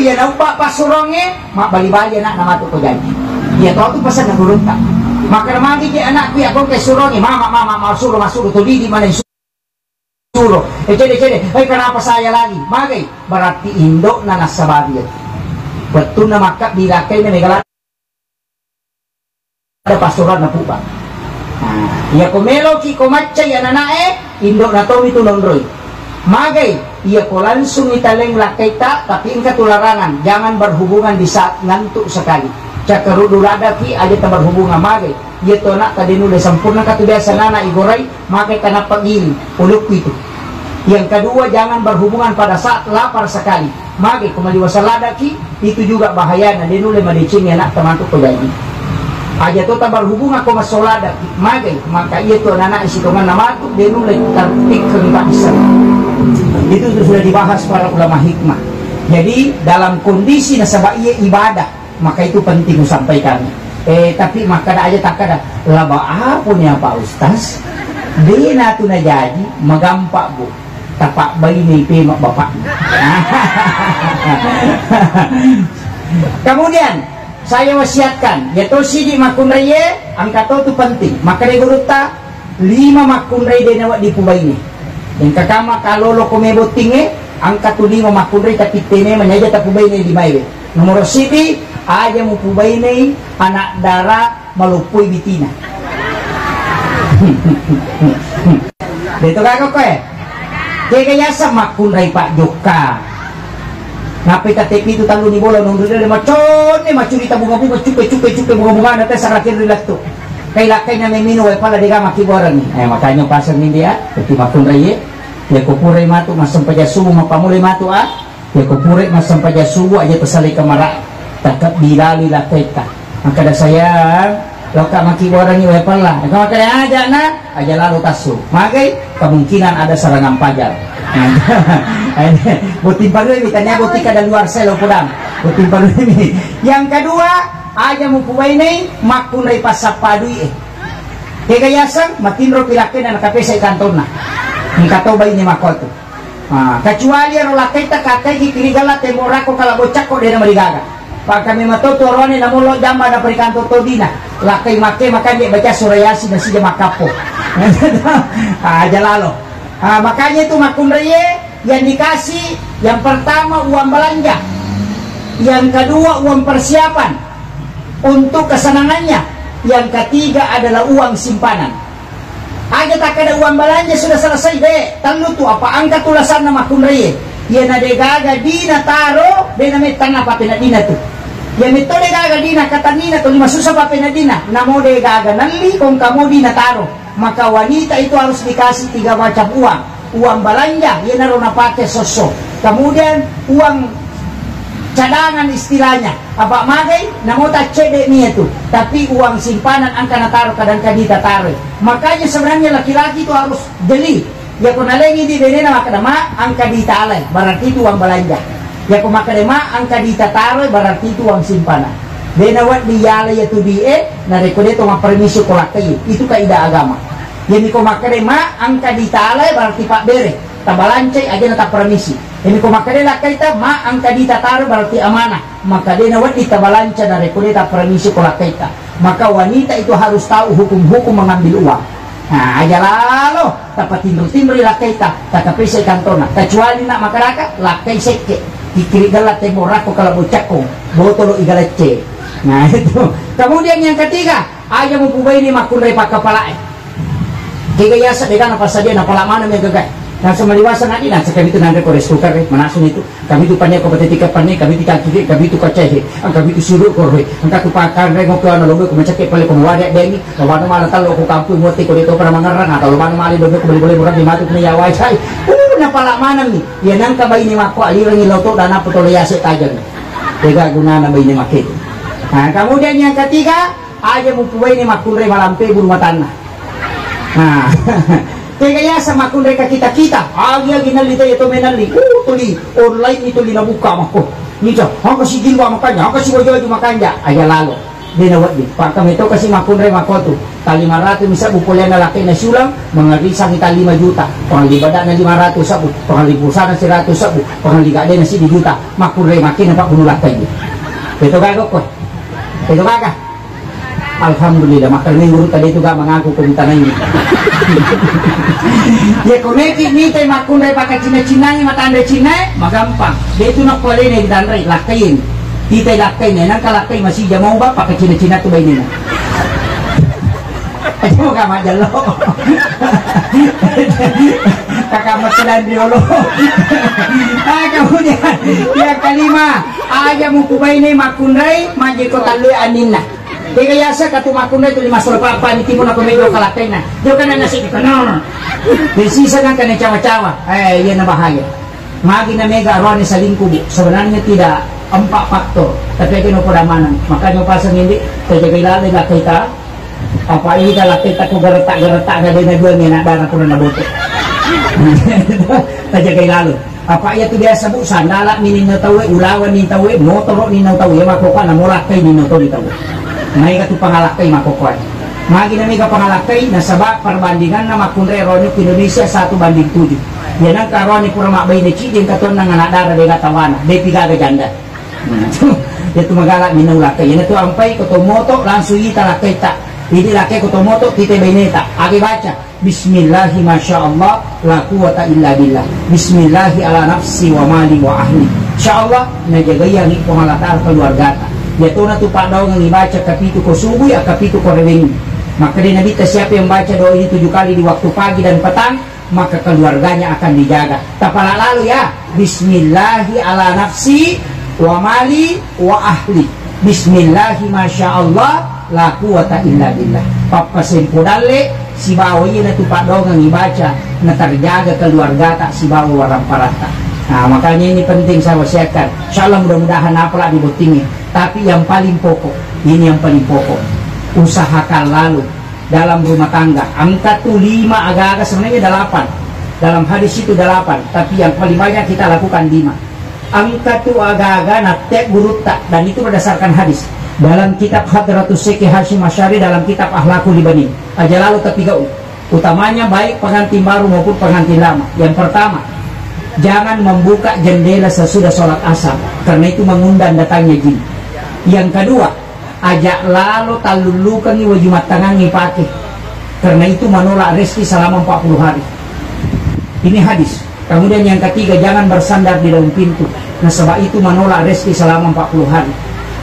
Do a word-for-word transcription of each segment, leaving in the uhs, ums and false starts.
Iya naubba passurongnge, mabbali-bali ana'na matu ko jaji. Iya to tu pesanna gurutta. Makkeda magi je anakku iya ko ke surongnge, mama, mama, masuro, masuro, to didi mana suro. Eh, cede, cede. Eh, kenapa saya lagi? Magai, berarti indokna nassababi. Wettunna makkabbi lakkainna mega ada passuranna puba. Nah, iya ko meloki ko maccai anana'e, indokna tomi tu nonroi. Magai, iya ko langsung italeng lakkaita, tapi engka tu larangan, jangan berhubungan di saat ngantuk sekali. Cakkaruddu ladaki aja ta berhubungan magai. Iya tu anakta de nulle sempurna ka tu biasa nana igorai, magai tanappa giling, ulukku itu. Yang kedua, jangan berhubungan pada saat lapar sekali. Magi ko maliwasa ladaki, itu juga bahayana, de nulle madecengi anakta matu ko jaji. Aja to tabarhubungan ko masso ladaki, magai, maka iya tu anak-anak sitonganna matu, de nulle tartikkeng paddisseng. Itu tu sudah dibahas para ulama hikmah. Jadi, dalam kondisi nasaba iya ibadah, maka itu penting usampaikan. Eh, tapi makkada aja takkada, laba apa nih apa Ustaz? De natu najaji, magampa, Bu. Tapabbainei pema bapakna. Kemudian, saya wasiatkan, ya to sidi makkunraie, engka to tu penting. Makkeda gurutta, lima makkunrai de nawedding pubaine. Engka kama kalolo ko me bottingnge, engka tu lima makkunrai tapi tene manyaja tapubaine lima ewe. Nomoro sidi, aja mupubainei anak dara maloppoi bitina. Beto gaga koe? Kega yaseng makkunrai Pak Jokka. Nappai K T P itu tallu ni bola nonroi dede maconne macurita bunga-bunga cupe-cupe cupe bunga-bunga na tessa rakin ri lettu. Kai lakkai na memino wae pala dega makkiborangi. Eh, makanya pasang ni dia, tapi makkunrai ye. Ya ko purai matu massempajang subuh mappamulai matu ah. Yako purai massempajang subuh aja tasalai kamara, takabbi lalui lakkaita. Makkada sayang, lokka makkiborangi wae pella. Engka makkada aja na, aja lalo tassu. Magai, kemungkinan ada serangan pajar. Botting parui mi tania botting kada luar selo podang. Botting parui mi. Yang kedua, aja mupubainei makkunrai passappa dui e. Kega yaseng matinro pilakkena nakapesai kantonna. Engka to baine makkotu. Ah, kecuali ero lakkaita kakkaiki kiri gala tembo rakko kala boccakko dena marigaga. Pakka memang to tuarone namollo jamba na perikanto to dina. Lakkai makke makanje baca surah Yasin nasija makkappo. Ah, aja lalo. Ah, makanya itu makkunraie yang dikasih yang pertama uang belanja. Yang kedua uang persiapan untuk kesenangannya. Yang ketiga adalah uang simpanan. Aja takkada uang belanja sudah selesai, de, tellu tu apa engka tu lasanna makkunraie. Iyana de gaga dina taro, de na mettanna papena dina tu. Iya metto de gaga dina katannina tu lima susah papena dina. Namo de gaga nelli kongka mo dina taro. Maka wanita itu harus dikasih tiga macam uang. Uang belanja, iyanaro napake sosso. Kemudian uang cadangan istilahnya. Apa magai, namo taccedde mi itu. Tapi uang simpanan engka nataro kadang kadita taro. Makanya sebenarnya laki-laki itu harus jeli. Yako nalengi di benena makkada ma engka ditalai, berarti itu uang belanja. Yako makkada ma engka ditataroi, berarti itu uang simpanan. Dena wedding yala yatu di e, narekko de to mappermisi ko lakkai, itu kaidah agama. Yami ko makkada ma engka ditalai, berarti pabbere, tabalancai aja na tappermisi. Yami ko makkada lakkaita ma engka ditataro, berarti amanah. Maka dena wedding tabalanca narekko de tappermisi ko lakkaita. Maka wanita itu harus tahu hukum-hukum mengambil uang. Nah, aja lalo tapatinro-tinroi lakkaita, takapesai kantona. Kecuali nak makaraka, lakkai sekke. Kikiri gella tembo rakko kala boccakko, botolo igalecce. Nah, itu. Kemudian yang ketiga, aja mupubaini makkunrai pakkapalae. Kega yasa degana passadia napala mana megagai. Nasa maliwasa nadi nasa kami tu nanre ko rice cooker, eh, manasuni tu. Kami tu panne ko pateti ka panne, kami tu cangkiri, kami tu kacehe, ang kami tu siru ko rohe, ang katu pakan re ngoko ana lobe ko macake pale ko mawade dengi, lawana mala tallo ko kampung mote ko deto para mangerang, atau lawana mala lobe ko beli-beli murah di matu kena yawai sai. Uh, napala mana mi? Ya nangka baine mako alirangi loto dan apa tole yase tajang. Tega gunana baine make. Nah, kemudian yang ketiga, aja mupubaine makkunrai malampe bulu matanna. Nah, tega yasa makkunrai ka kita-kita. Agi-agi nalli taya to menalli. Uh, tuli online ni tuli nabuka mako. Nica, angka si jilbab makanja, angka si baju-baju makanja. Aja lalo. De' nawedding. Pakka metto kasi makkunrai makkotu. Tali maratu mi sebbu polena lakkainna siulang, mangarisangi tali lima juta. Pangalli badana lima ratu sebbu, pangalli pulsana siratu sebbu, pangalli gaddena siddi juta. Makkunrai makkena pabbunu lakkai. Beto gaga ko? Beto gaga? Alhamdulillah, makkunrai guru tadi itu gak mengaku ko tanai. Ya ko meki mita makkunrai pakai cina-cinangi matandai cinae, magampang. De' itu nakkualena ditanrai, lakkain. Kita lakkai, nengka lakkai masih jamau ba pakai cina-cina tu bainena. Ayo ka majallo. Kakak matulan diolo. Ah, kemudian yang kelima, aja muku baine makkunrai, majiko tallu aninna. Tega yasa katu makkunrai tu lima solo papa ni timu nako mejo kalakkaina. Jokana nasi kono. Desisa nangka ne cawa-cawa. Eh, iya na bahaya. Magi na mega arwane salingkuh, Bu? Sebenarnya tidak empat faktor, tapi aja no poda maneng. Makanya pasang ini, tajagai laleng lakkaita. Apa ita lakkaita ko geretak-geretak na dena dua ngena dara ko na bote. Tajagai laleng. Apa iya tu biasa, Bu, sandala ni ninna tauwe, ulawan ni tauwe, motoro ni ninna tauwe, makoka na molakkai ni ninna tauwe. Maega tu pangalakkai makokoe. Magi na mega pangalakkai, nasaba perbandinganna makkunrai ronyo ke Indonesia satu banding tujuh. Iya nangka roni pura mabbaine ciddi engka tonna ngana dara dega tawana, depi gaga janda. Nah, itu, itu magala minna ulakkai. Iyana tu ampai ko to moto langsung ita lakkaita. Idi lakkai ko to moto kita baineta. Age baca, "Bismillahi masya Allah la quwata illa billah. Bismillahi ala nafsi wa mali wa ahli." Insya Allah najagaiangi Puang Allah Ta'ala keluargata. Iyatona tu paddaungengi baca kapitu ko subuh ya kapitu ko rewengi. Maka dia Nabi ta siapa yang baca doa ini tujuh kali di waktu pagi dan petang, maka keluarganya akan dijaga. Tapala lalu ya, "Bismillahi ala nafsi wa mali wa ahli. Bismillahi masya Allah la quwata illa billah." Pappasempo dalle sibawa iya natu paddaungengi baca, na terjaga keluargata sibawa waramparatta. Nah, makanya ini penting saya wasiatkan. Insya Allah mudah-mudahan apalah dibottingi. Tapi yang paling pokok, ini yang paling pokok. Usahakan lalu dalam rumah tangga. Engka tu lima aga-aga, sebenarnya delapan. Dalam hadis itu delapan, tapi yang paling banyak kita lakukan lima. Engka tu aga-aga natte gurutta, dan itu berdasarkan hadis. Dalam kitab Hadratus Syekh Hasyim Asy'ari, dalam kitab Akhlaqul Ibanin. Aja lalu tapi gau. Utamanya baik pengantin baru maupun pengantin lama. Yang pertama, jangan membuka jendela sesudah sholat asar, karena itu mengundang datangnya jin. Yang kedua, aja lalo tallullukengngi waju mattangangngi pake, karena itu menolak rezeki selama empat puluh hari. Ini hadis. Kemudian yang ketiga, jangan bersandar di daun pintu, nasaba itu menolak rezeki selama empat puluh hari.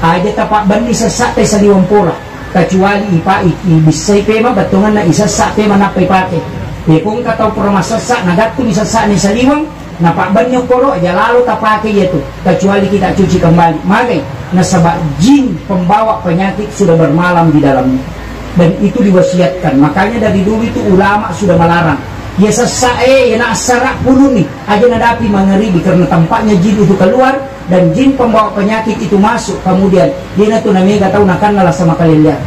Aja tapabbenni sessa te saliweng pola, kecuali ipa-, i-, ibissai pema bettuanganna isessa pema nappa ipake. Ye ko engka tau pura massessa, nagattuni sessana saliweng, napabbenni okkoro, aja lalo tapake iyatu, kecuali kita cuci kembali. Magai? Nasaba jin pembawa penyakit sudah bermalam di dalamnya. Dan itu diwasiatkan. Makanya dari dulu itu ulama sudah melarang. Ya sessa e, ya na assara puluni, aja nadapi mangaribi karena tempatnya jin itu keluar, dan jin pembawa penyakit itu masuk, kemudian iyanatu namega tau nakanna lasa makalelleang.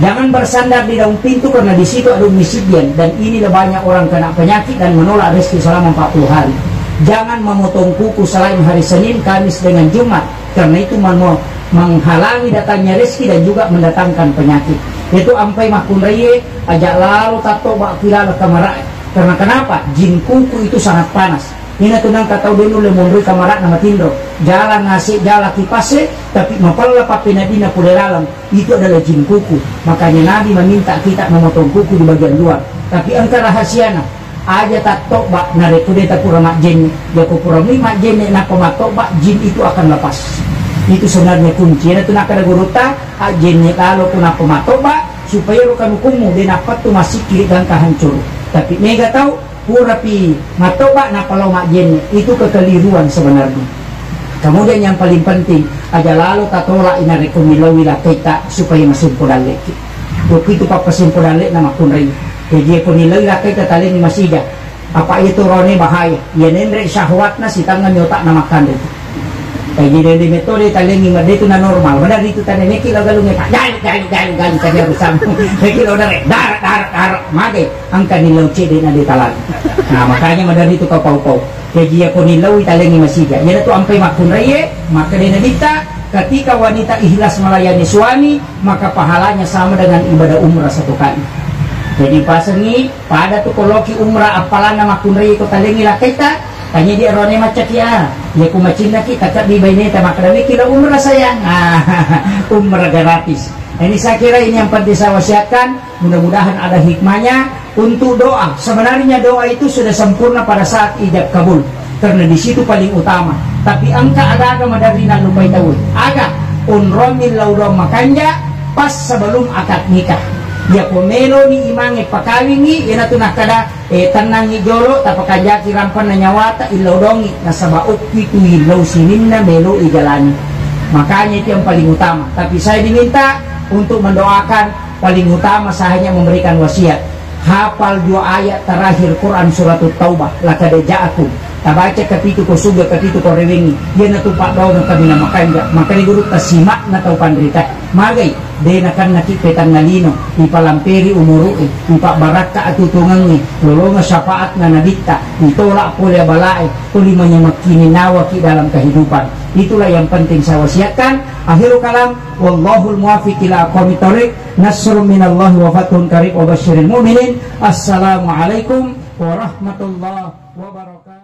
Jangan bersandar di daun pintu karena di situ ada Umi Sidian, dan inilah banyak orang kena penyakit dan menolak rezeki selama empat puluh hari. Jangan memotong kuku selain hari Senin, Kamis, dengan Jumat, karena itu meno-, menghalangi datangnya rezeki dan juga mendatangkan penyakit. Itu ampai makkunraie, aja lalo tatto bak pilala kamara. Karena kenapa? Jin kuku itu sangat panas. Ina tu nangka tau de nulle monroi kamara'na matinro. Jala ngase, jala kipase, tapi mapella pappenadina pole laleng. Itu adalah jin kuku. Makanya Nabi meminta kita memotong kuku di bagian luar. Tapi engka rahasiana. Aja tattobba narekko de tapura majjenne. Jako pura mui majjenne nappa mattobba, jin itu akan lepas. Itu sebenarnya kunci. Ina tu nakkeda gurutta, ajjenne lalo ku nappa mattobba, supaya ro kanukummu de nappattu massikkiri gangka hancur. Tapi mega tau, purapi mattoba nappa lao majjenne, itu kekeliruan sebenarnya. Kemudian yang paling penting, aja lalo tatolak i narekko milauwi lakkaita supaya masempo dallekki. Waktu itu pappasempo dallekna makkunrai. Jaji ko nilauwi lakkaita talengi masija. Apa itu rone bahaya? Iya nenre syahwatna sitangngami otakna makkanre. Jaji dende metode talengi made itu na normal. Benar itu tadi meki lo galung eta. Galu, galu, galu, galu, tadi harus sama. Meki lo dare, darat, darat, darat. Mage. Engka nillau cedde na de talali. Nah, makanya maderri tu kapau-pau. Jaji iya ko nillau talengi masija. Iyana tu ampai makkunraie, maka de nabitta, Ketika wanita ikhlas melayani suami, maka pahalanya sama dengan ibadah umrah satu kali. Jadi pasengi, pada tu koloki umrah appalanna makkunrai ko talengi lakkaita, tanya di arone macca kia, ya ku macinna ki, takabbi baineta, maka dami kilo umrah sayang. Ah, umrah gratis. Ini saya kira ini yang penting saya wasiatkan. Mudah-mudahan ada hikmahnya untuk doa. Sebenarnya doa itu sudah sempurna pada saat ijab kabul, karena di situ paling utama. Tapi engka aga-aga maderri nallupai tau. Aga, onrong millau doang makanja pas sebelum akad nikah. Yako meloni imange pakawingi, iyanatu nakkada, eh, tennangi jolo, tapakanjaki rampanna nyawata, illau dongi, nasaba okki tu illau sininna melo ijalani. Makanya itu yang paling utama. Tapi saya diminta untuk mendoakan. Paling utama saya hanya memberikan wasiat. Hafal dua ayat terakhir Quran surat Taubah, laqad ja'akum. Tabaca kapitu ko suga, kapitu ko rewengi. Iyanatu paddoangeng kaminang makanja. Makani gurutta simakna tau panrita. Magai, de nakennaki petanna lino, ipalamperi umuru'e, ipabbarakka atutungengnge, lolongeng syafaatna nabitta, itolak pole abala'e, tuli manyamekkininawaki dalam kehidupan. Itulah yang penting saya wasiatkan. Akhirul kalam, wallahul muwaffiq ila aqwamit thariq. Nasrun minallahi wa fathun qarib wa basyiril mu'minin. Assalamualaikum warahmatullahi wabarakatuh.